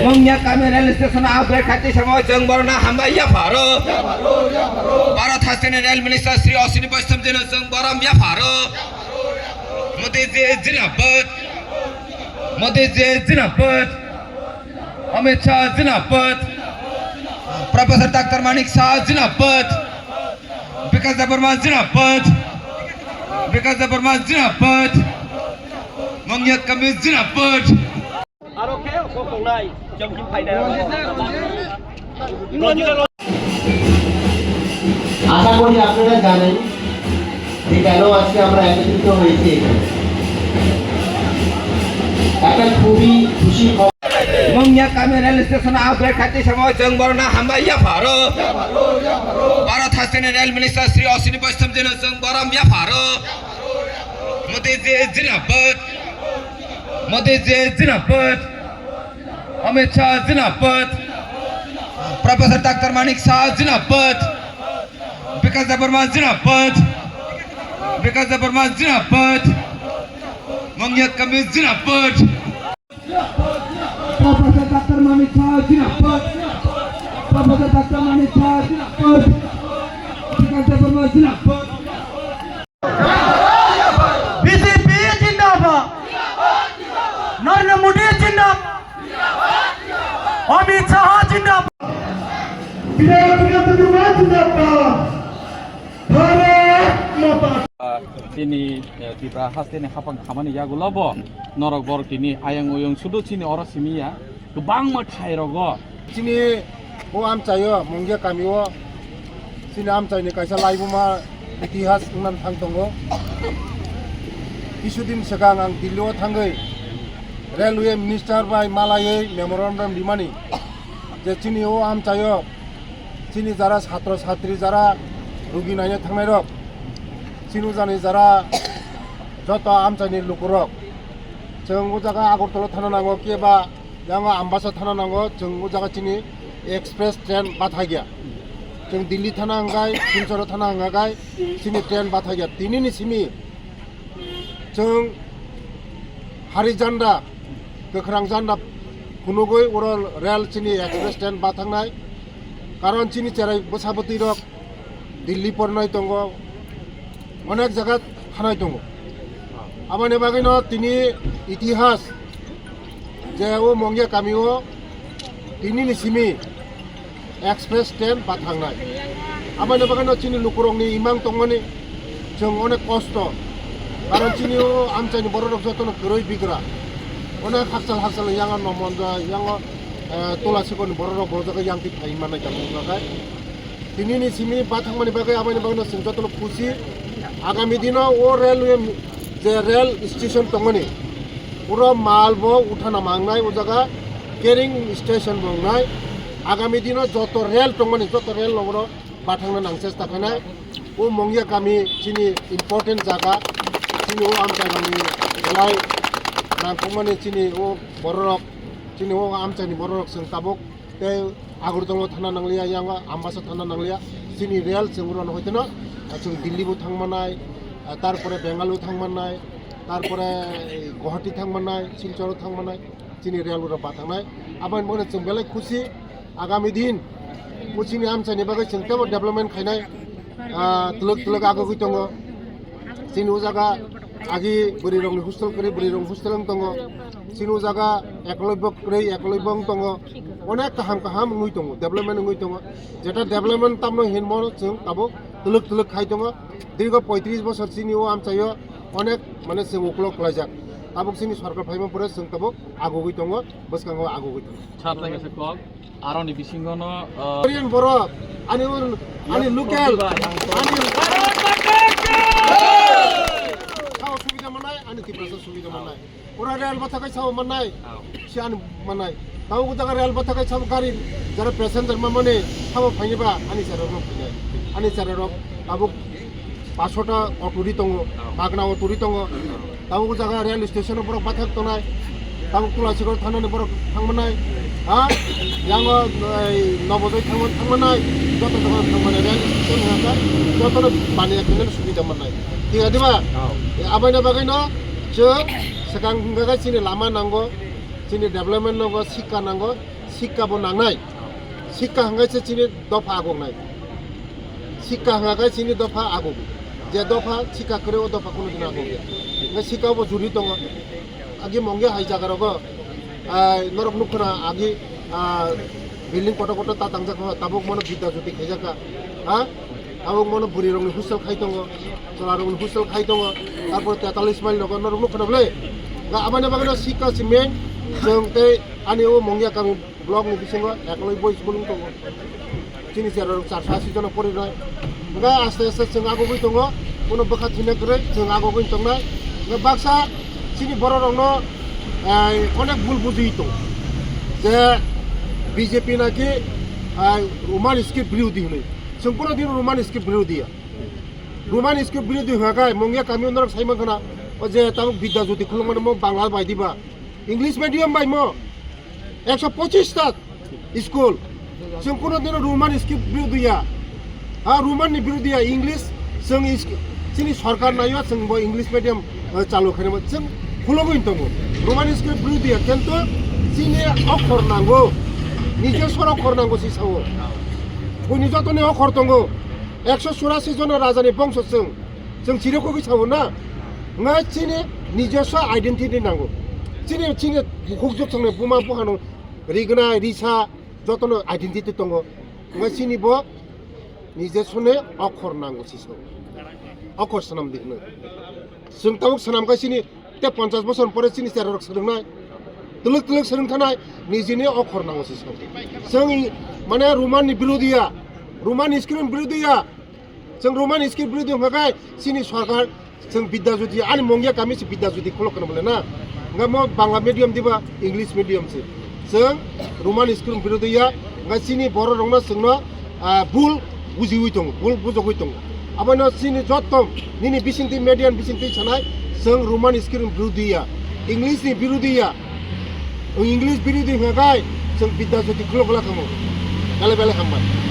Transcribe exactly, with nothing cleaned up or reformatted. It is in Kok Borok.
Mungya kami rail station upgrade khaiti samo chwng borokno hambai yapharo. Bharat hasteni rail minister Shri Ashwini Vaishnaw jino chwng borom yapharo. Modi ji jindabad. Modi ji jindabad. Amit Shah jindabad. Professor Doctor Manik Saha jindabad. Bikash Debbarma jindabad. Bikash Debbarma jindabad. Mungya kami jindabad. Aro khe kok tongnai, jom khe phainai. আশা করি আপনারা জানেন যে কেন আজকে আমরা একত্রিত হয়েছি এখানে। একটা খুবই খুশি খবর। Mungya kami rail station upgrade khaiti samo chwng borokno hambai yapharo. Bharat hasteni rail minister Shri Ashwini Vaishnaw jino chwng borom yapharo. Modi ji jindabad. Modi ji jindabad. Amit Shah jindabad. Professor Doctor Manik Saha jindabad. Bikash Debbarma jindabad. Bikash Debbarma jindabad. Mungya kami jindabad. Professor Doctor Manik Saha jindabad. Professor Doctor Manik Saha jindabad. Bikash Debbarma jindabad. BJP জিন্দাবাদ। নরেন্দ্র মোদী জিন্দাবাদ। অমিত শাহ জিন্দাবাদ। বিজেপি জিন্দাবাদ। ভারত মাতা। Chini, eh, Tripura hasteni hapang khamani yagulo bo norok borok tini ayang oyang sudo chini oro simi ya kwbangma thai rogo. Chini o amchaio Mungya kamio chini amchaini kaisa laibuma itihas wngna thang tongo. Kisudin swkang ang Delhi o thangwi railway minister bai malaiwi memorandum rimani je chini o amchaio chini jara satro satri jara rugi naina thangnai rok, chini jani jara joto amchaini lukurok, chwng o jaga Agartala thana nango keba Yango Ambasa thana nango, chwng o jaga chini express train bathagya. Chwng Delhi thana hwnkhe, Silchar thana hwnkhe chini train bathagya. Tinini simi chwng hari janda, kwkhrang janda phunugwi oro rail chini express train bathangnai. Karon chini cherai bwsa bwtwi rok Delhi pornai tongo, onek jaga thanai tongo. Aboni bagwino tini itihas je o Mongya kamio tinini simi express train bathangnai. Aboni bagwino chini lukurokni imang tongmani chwng onek kosto. Karon chini o amchaini bororok jotono kwrwi bigra. Onek hakchal hakchal yango nomonda, yango, eh, Tulasikorni bororok bo jaga yangtwi phai manai tamo wngkha khe. Tinini simi bathangmani bagwi, aboni bagwino chwng jotono khusi. Agami dino o railway je rail station tongmani, puro mal bo uthana mangnai, o jaga carrying station bo wngnai. Agami dino joto rail tongmani, joto rail rokno bathangna nang chesta khainai. O Mongya kami chini important jaga, chini o amchaini belai nangkukmani chini o bororok, chini o amchaini bororok chwng tabuk tei Agartala thana nangliya, yango Ambasa thana nangliya. Chini rail chwng rwno hoiteno, chwng Delhi bo thangmanai, tarpore Bengal bo thangmanai, tarpore Guwahati thangmanai, Silchar thangmanai, chini rail rok bathangnai. Aboni bagwi chwng belai khusi. Agami din bo chini amchaini bagwi chwng teibo development khainai, ah, twlwk twlwk agogwi tongo. Chini o jaga agi bwrwi rokni hostel kwrwi, bwrwi rokni hostel wng tongo. Chini o jaga ekolobyo kwrwi, ekolobyo wng tongo. Onek kaham kaham wngwi tongo, development wngwi tongo. Jeta development tamno hinmo chwng tabuk twlwk twlwk khai tongo. Dirgo poitris bosor chini o amchaio onek mane chwng uklok klaijak. Tabuk chini sorkar phaima pore chwng tabuk agogwi tongo, bwskango agogwi tongo. Sir, thank you, sir, kok. Aroni bisingono, uh, Korean borok, ani un-, ani local, ani sao subida manai, ani Tiprasa subida manai. Ura rail bathakai sao manai, si ani manai. Tao jaga rail bathakai sao gari, jara passenger mamani, sao phainiba, ani chara rok phainai. Ani chara rok, tabuk paso ta auto ri tongo, magna auto ri tongo. Tabuk o jaga rail station o borok bathak tongnai, tabuk Tulasikhor thanani borok thangmanai, ha? Yango, ei, Nobodoi thangma-, thangmanai, joto jaga thangmanai, rail station hwnka, jotono baniya khainani subida mannai. Thik adi ba? Oh. E, aboni bagwino chwng swkang hwnka khe chini lama nango, Chini development nogo sikka nango, sikka bo nangnai. Sikka hwngai se chini dopha agoknai. Sikka hwnga kai chini dopha agok. Je dopha sikka kwrwi o dopha kunu dino agok ya. Hwnga sikka bo juri tongo. Agi mongya hai jaga rogo, ah, norok nukhuna agi, ah, building kotor kotor ta tangjak ho, tabuk mono Bidya Jyoti khaijak kha. Ha? Tabuk mono bwrwi rokni hostel khai tongo, chwla rokni hostel khai tongo. Tarpor tetalis mile rogo norok nukhuna bwle. Ga abani bagwi no sikka si main, chwng tei ani o mongya kami block ni bisingo ekoloi boys bolong tongo. Chini chera rok charsa asi jona pori roi. Hwnga aste aste chwng agogwi tongo. Kuno bwkha thina kwrwi chwng agogwi tongnai. Hwnga baksa chini borok rokno, eh, onek bul bujui tongo. Je B J P naki, eh, Roman script birodi hwnwi. Chwng kuno din Roman script birodi ya. Roman script birodi hwnga kai mongya kami norok sai mankha na. O je tabuk Bidya Jyoti khulumani mo Bangla bai diba. English medium bai mo. Ekso pochis ta school. Chwng kuno dino Roman script birodi ya. Ha, Roman ni birodi ya, English. Chwng is-, chini sorkar nayo, chwng bo English medium, eh, chalu khainai. Chwng khulogwi tongo. Roman script birodi ya, kintu chini okhor nango. Nijoswar okhor nango si sao. Buini jotoni okhor tongo. Ekso churasi jona rajani bongso chwng. Chwng chirokogwi sao na. Nga chini nijoswa identity nango. Chini, chini bukhuk jok thangni buma buhano rigna, risa, jotono identity tongo. Nga chini bo nijoswni okhor nango si sao. Okhor swnam di hwno. Chwng tabuk swnam kha chini te ponchash bosor pore chini chera rok swrwngnai. Twlwk twlwk swrwng thanai nijini okhor nango si sao. Chwng i-, mane Roman ni birodi ya. Roman script birodi ya. Chwng Roman script birodi hwnkha khe chini sorkar chwng Bidya Jyoti, ani mongya kami se Bidya Jyoti khulok kheno bole na. Hwnkha mo Bangla medium diba, English medium se. Chwng Roman script birodi ya, hwnkha chini borok rokno chwngno, ah, bul bujiwi tongo, bul bujogwi tongo. Abono chini jotto nini bisingtwi, media ni bisingtwi sanai, chwng Roman script birodi ya, English ni birodi ya. English birodi hwnkha khe chwng Bidya Jyoti khulok khela kamo. Belai belai hambai.